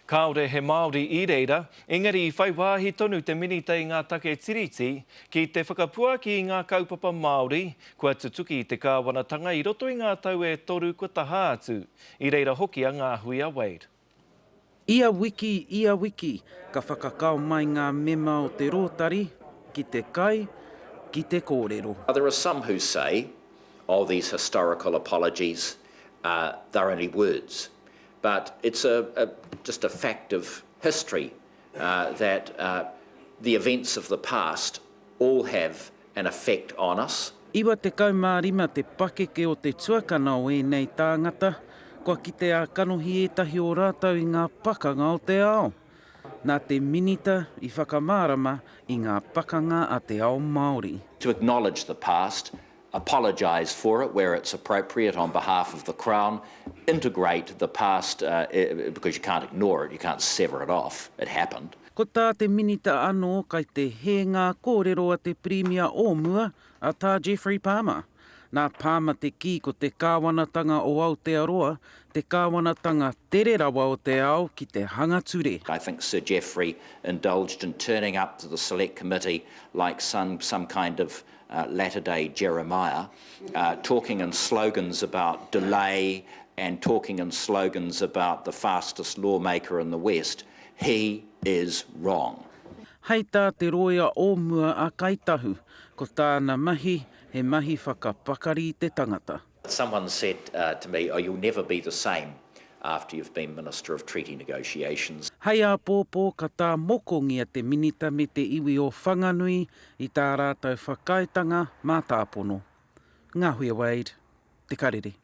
Kāore he Māori i reira, engari i whai wāhi tonu te Minita i ngā take Tiriti ki te whakapuaki i ngā kaupapa Māori kua tutuki i te kāwanatanga i roto i ngā tau e toru kua taha atu. I reira hoki a Ngāhuia Wade. Ia wiki, ia wiki, ka whakakao mai ngā mema o te rōtari ki te kai, ki te kōrero. There are some who say, oh these historical apologies, they're only words. But it's a, a just a fact of history uh, that uh, the events of the past all have an effect on us. 95 te pakeke o te tuakana o ēnei tāngata, kua kite ā-kanohi ētahi o rātou i ngā pakanga o te ao. Nā te Minita i whakamārama i ngā pakanga a te ao Māori. To acknowledge the past, apologise for it where it's appropriate on behalf of the Crown, integrate the past because you can't ignore it, you can't sever it off, it happened. Ko tā te Minita anō kai te hē ngā kōrero a te Pirimia o mua, a Tā Geoffrey Palmer. Nā Palmer te kī ko te kāwanatanga o Aotearoa te kāwanatanga tere rawa o te ao ki te hanga ture. I think Sir Geoffrey indulged in turning up to the Select Committee like some some kind of latter-day Jeremiah, talking in slogans about delay and talking in slogans about the fastest lawmaker in the West, he is wrong. Hei tā te rōia o mua a Kāi Tahu, ko tāna mahi he mahi whakapakari i te tangata. Someone said to me, oh you'll never be the same after you've been Minister of Treaty Negotiations. Hei āpōpō ka tāmokongia te Minita me te iwi o Whanganui i tā rātou whakaaetanga mātāpono. Ngahuia Wade, Te Karere.